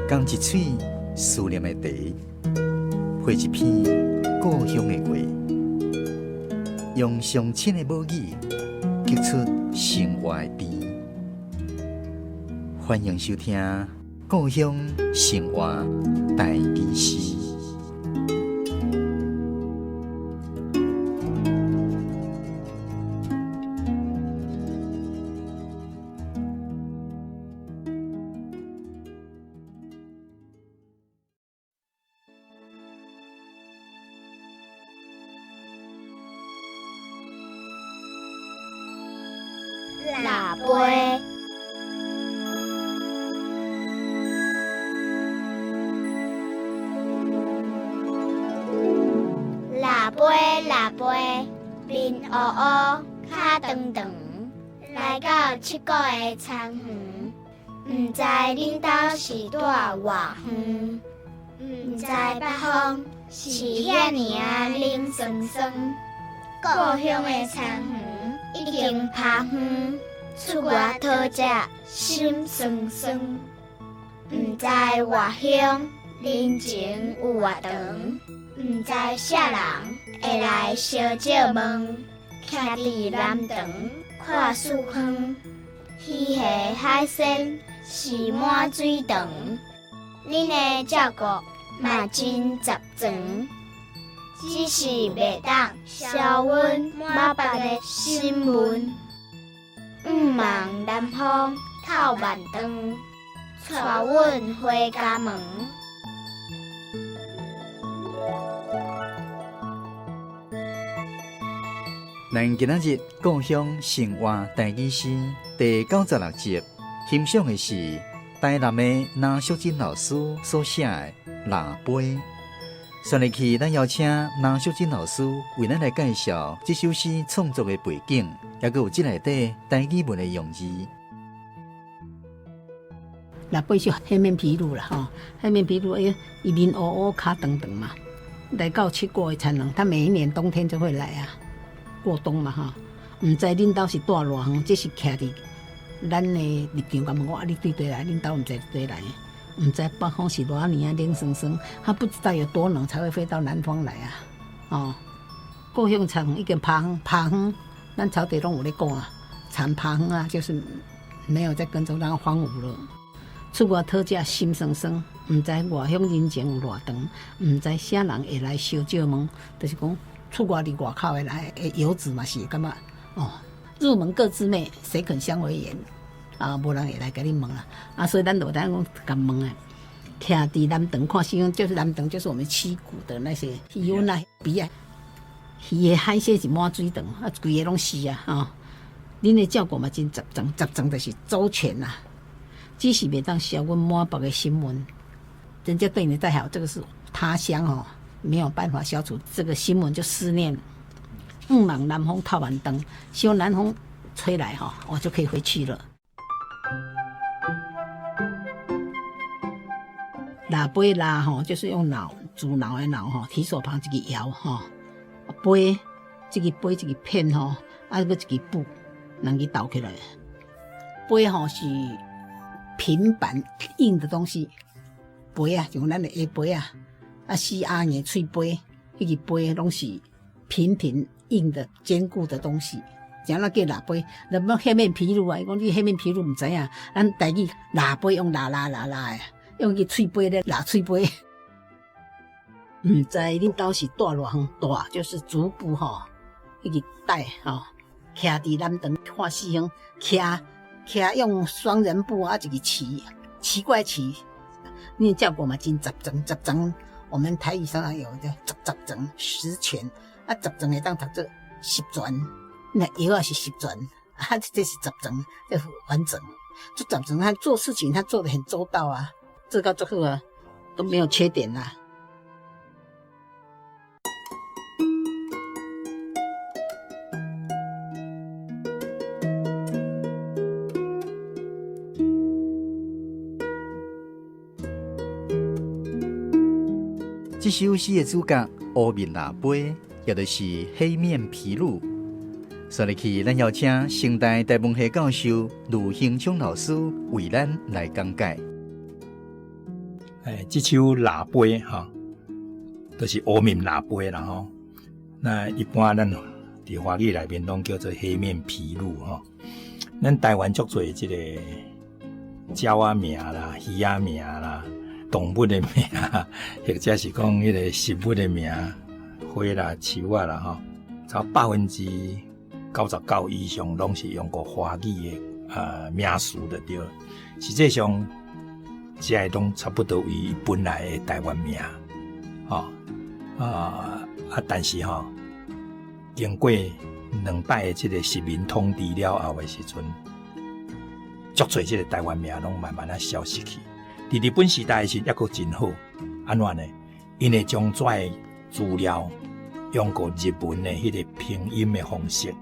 仝一喙思念的茶，配一篇故鄉的話，用上親的母語，激出生活的甜。歡迎收聽《故鄉生活台語詩》。蜊杯，蜊杯，蜊杯，面烏烏，跤長長，來到七股的田園，毋知恁兜是住偌遠，毋知北風是遐爾仔冷酸酸，故鄉的田園已經拋荒，出外討食心酸酸。毋知外鄉人情有偌長，毋知啥人會來相借問，徛佇南塘看四方，魚蝦海鮮是滿水塘，恁的照顧嘛真十全，只是袂當消阮滿腹的心悶。向望南風透萬丈，帶阮回家門。咱今仔日故鄉生活台語詩第96集，欣賞的是台南的林淑珍老師所寫的《蜊杯》。紲落去，咱邀請林淑珍老師為咱來介紹這首詩創作的背景，抑閣有這內底台語文的用字。蜊杯是黑面琵鷺啦，吼，黑面琵鷺，哎，伊面烏烏，跤長長嘛，來到七股的田園，它每一年冬天就會來啊，過冬嘛，吼。毋知恁兜是住偌遠，這是徛佇咱的立場共問我，啊，你對佗來？恁兜毋知佗來？毋知北風是偌爾仔冷酸酸，他不知道有多冷才會飛到南方來啊！哦，故鄉田園已經拋荒，拋荒，咱草地攏有咧講啊，田拋荒啊，就是沒有在耕種，那荒蕪了。出外討食心酸酸，毋知外鄉人情有偌長，毋知啥人會來相借問，就是講出外佇外口的來的遊子嘛是感覺哦，入門各自媚，誰肯相為言？啊，無人會來共你問啦。啊，所以咱就知影講共問啊。徛佇南塘看四方，就是南塘，就是我們七股的那些魚塭啊、魚啊、魚蝦海鮮是滿水塘，啊，規个攏是啊，吼。恁的照顧嘛真十全，十全就是周全啊。只是袂當消阮滿腹的心悶。人家對你再好，這個是他鄉哦，沒有辦法消除這個心悶，就思念。向望南風透萬丈，希望南風吹來哈，我就可以回去了。蜊杯蜊吼，就是用腦煮腦的腦吼，提手旁一個瑤吼，杯這個杯一個片吼，啊閣一個布，兩個鬥起來。杯吼是平板硬的東西，杯啊，像咱的下杯啊，啊四阿硬喙杯，彼個杯攏是平平硬的堅固的東西。怎啊叫蜊杯？那麼黑面琵鷺啊，伊講你黑面琵鷺毋知影，咱台語蜊杯用蜊蜊蜊蜊的，用彼喙杯咧蜊喙杯。毋知恁兜是住偌遠，住就是足部吼，彼個帶吼，徛佇南塘看四方，徛徛用雙人步啊，一個奇奇怪奇，恁照顧嘛真十全十全。我們台語常常有叫十十全十全，啊十全會當讀做十全。那藥仔是十全，啊，這是十全，這完整。做十全，他做事情他做得很周到啊，做到最好啊，都沒有缺點啦。這首詩的主角烏面蜊杯，也就是黑面琵鷺。紲落去，咱邀請成大台文系教授呂興聰老師為咱來講解。這首獵飛吼，就是烏面獵飛啦吼。那一般咱佇華語內面攏叫做黑面琵鷺吼。咱台灣足濟這個鳥仔名啦、魚仔名啦、動物的名，或者是講彼個食物的名，花啦、樹仔啦吼，差99%以上攏是用過華語的名詞就對。實際上，這個攏差不多為本來的台灣名，吼啊啊！但是吼，經過兩擺的這個殖民統治了後的時陣，足濟這個台灣名攏慢慢仔消失去。佇日本時代的時陣，猶閣真好，按怎呢？𪜶會將這的資料用過日文的彼個拼音的方式，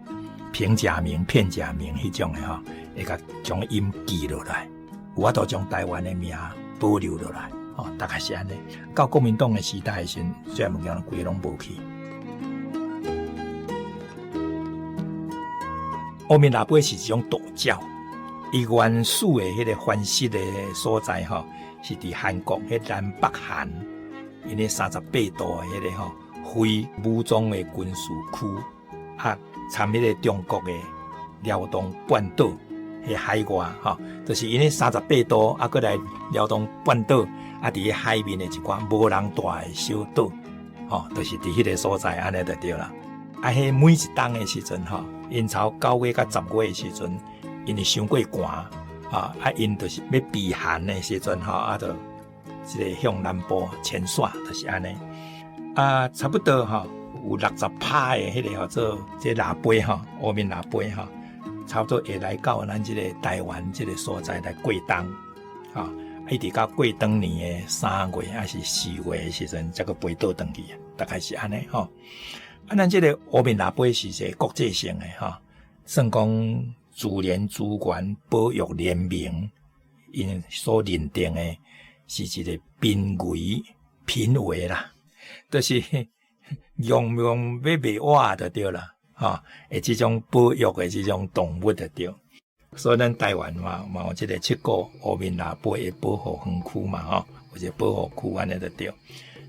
平假名、片假名彼種的吼，會共將音記落來，有法度將台灣的名保留落來，吼，大概是按呢。到國民黨的時代的時陣，這个物件規个攏無去。烏面獵飛是一種渡鳥，伊原始的彼個繁殖的所在吼，是佇韓國彼南北韓，𪜶咧38度的彼個吼非武裝的軍事區，啊，參彼個中國的遼東半島彼海外吼，就是𪜶咧三十八度啊，閣來遼東半島啊，佇彼海面的一寡無人蹛的小島，吼，就是佇彼個所在按呢就對啦。啊，彼每一冬的時陣吼，𪜶從9月到10月的時陣，因為傷過寒，啊，啊，𪜶就是欲避寒的時陣吼，啊，就這個向南部遷徙，就是按呢。啊，差不多吼，有60%的彼個叫做這獵飛吼，烏面獵飛吼，差不多會來到咱這個台灣這個所在來過冬，啊，一直到過冬年的3月抑是4月的時陣，才閣飛倒轉去，大概是按呢吼。啊，咱這個烏面獵飛是一個國際性的吼，算講自然資源保育聯盟𪜶所認定的是一個瀕危瀕危啦，就是用用欲袂活就對啦，吼，的這種保育的這種動物就對。所以咱台灣嘛嘛有這個七股烏面獵飛的保護園區嘛，吼，有一個保護區按呢就對。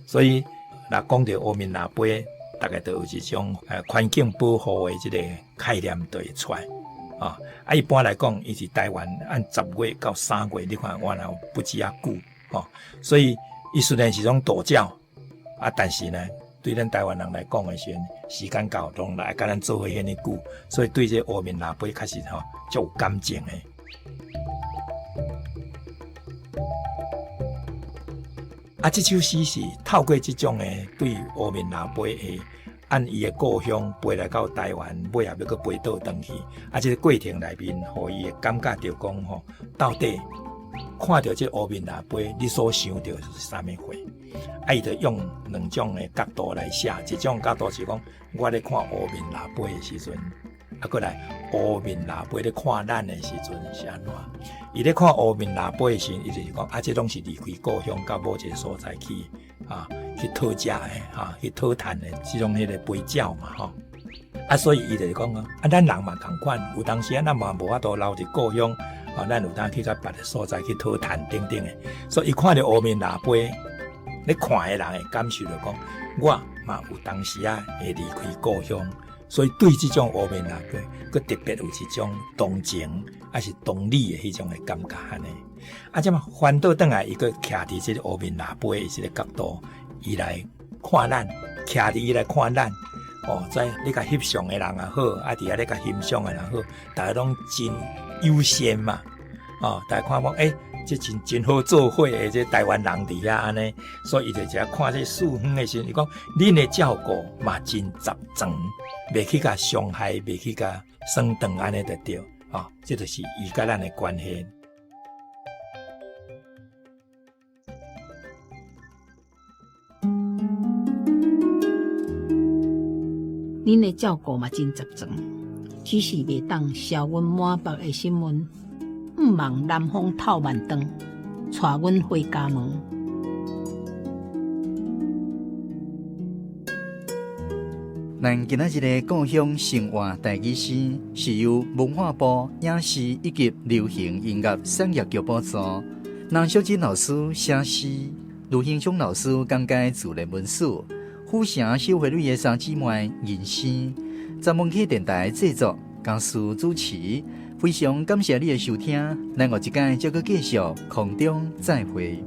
所以若講著烏面獵飛，大概就有一種環境保護的這個概念就會出來。啊，啊，一般來講，伊佇台灣按10月到3月，你看我若不止遐久，吼，所以伊雖然是種渡鳥，啊，但是呢，對咱台灣人來講的時陣，時間到攏來共咱做伙遐爾久，所以對這烏面獵飛確實吼足有感情的。啊，這首詩是透過這種的對烏面獵飛的按伊的故鄉飛來到台灣，尾後欲閣飛倒轉去，啊，這個過程內面，予伊會感覺著講吼，到底看著這烏面獵飛，你所想著是啥物貨？啊，伊就用兩種的角度來寫，一種角度是講，我咧看烏面獵飛的時陣，啊，閣來烏面獵飛咧看咱的時陣是按怎？伊咧看烏面獵飛的時陣，伊就是講，啊，這攏是離開故鄉到某一個所在去，啊，去討食的，啊，去討趁的，這種彼個飛鳥嘛，吼。啊，所以伊就是講啊，咱人嘛仝款，有當時啊，咱嘛無法度留佇故鄉，啊，咱有當去到別个所在去討趁等等的。所以伊看著烏面獵飛，咧看的人會感受著講，我嘛有當時啊會離開故鄉，所以對這種烏面獵飛，閣特別有一種同情，抑是同理的彼種的感覺按呢。啊，這麼翻倒轉來，伊閣徛佇這個烏面獵飛的這個角度，伊來看咱，徛佇伊來看咱，哦，在咧共翕相的人也好，啊，佇遐咧共欣賞的人也好，大家攏真友善嘛，哦，大家看講，欸，這真真好做伙的這台灣人佇遐按呢，所以伊就一下看這四方的時陣，伊講恁的照顧嘛真十全，袂去共傷害，袂去共損斷按呢就對，哦，這就是伊佮咱的關係。恁的照顧嘛真十全，只是袂當消阮滿腹的心悶。毋望南風透萬丈，帶阮回家門。咱今仔日的故鄉生活台語詩，是由文化部影視以及流行音樂產業局補助，林淑珍老師寫詩。盧興松老師講解自然文史，府城小花蕊的三姊妹銀生，十文溪電台製作，江蘇主持。非常感謝你的收聽，咱後一擺再閣繼續空中再會。